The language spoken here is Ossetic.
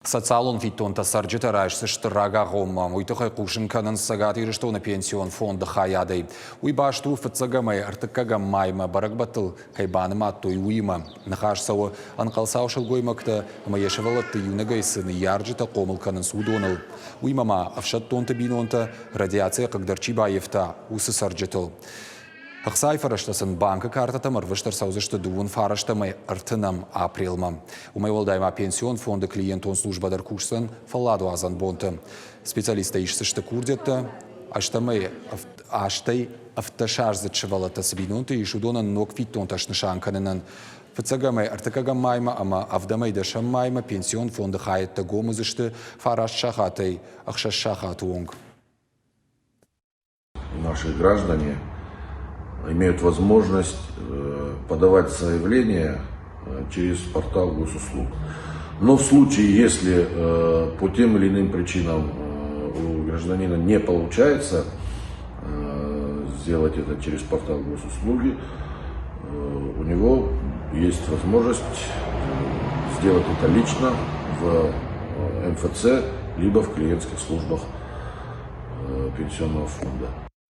Социалон фиддонтӕ цӕрджытӕ райсдзысты рагагъоммӕ. Уый тыххӕй хъусын кӕнынц Цӕгат Ирыстоны пенсион фонды хайадӕй. Уый баст у фыццӕгӕмӕй ӕртыккӕгӕм маймӕ бӕрӕгбӕттыл кӕй банымадтой, уыимӕ. Ныхас цӕуы ӕнхъӕлцау сылгоймӕгтӕ ӕмӕ йӕ сывӕллӕтты иунӕгӕй цы ныййарджытӕ хъомыл кӕнынц, уыдоныл. Уыимӕ ма ӕфсӕддонты бинонтӕ, радиацийӕ хъыгдӕр чи баййӕфта, уыцы цӕрджытыл. Ӕхцайы фӕрӕзтӕ сын банкы картӕтӕм ӕрвыст ӕрцӕудзысты дыууын фарӕстӕмӕй ӕртынӕм апрелмӕ. Уымӕй уӕлдай ма пенсион фонды клиентон службӕ дӕр кусдзӕн фӕлладуадзӕн бонты. Специалисттӕ исдзысты курдиӕттӕ, ӕстӕмӕй азтӕй ӕвддӕсаздзыд сывӕллӕттӕ цы бинонты ис, уыдонӕн ног фиддонтӕ снысан кӕнынӕн. Фыццӕгӕмӕй ӕртыккӕгӕм маймӕ ӕмӕ ӕвдӕмӕй дӕсӕм маймӕ пенсион фонды хайӕдтӕ гом уыдзысты фараст сахатӕй ӕхсӕз сахаты онг. Наши граждане имеют возможность подавать заявление через портал госуслуг. Но в случае, если по тем или иным причинам у гражданина не получается сделать это через портал госуслуги, у него есть возможность сделать это лично в МФЦ, либо в клиентских службах пенсионного фонда.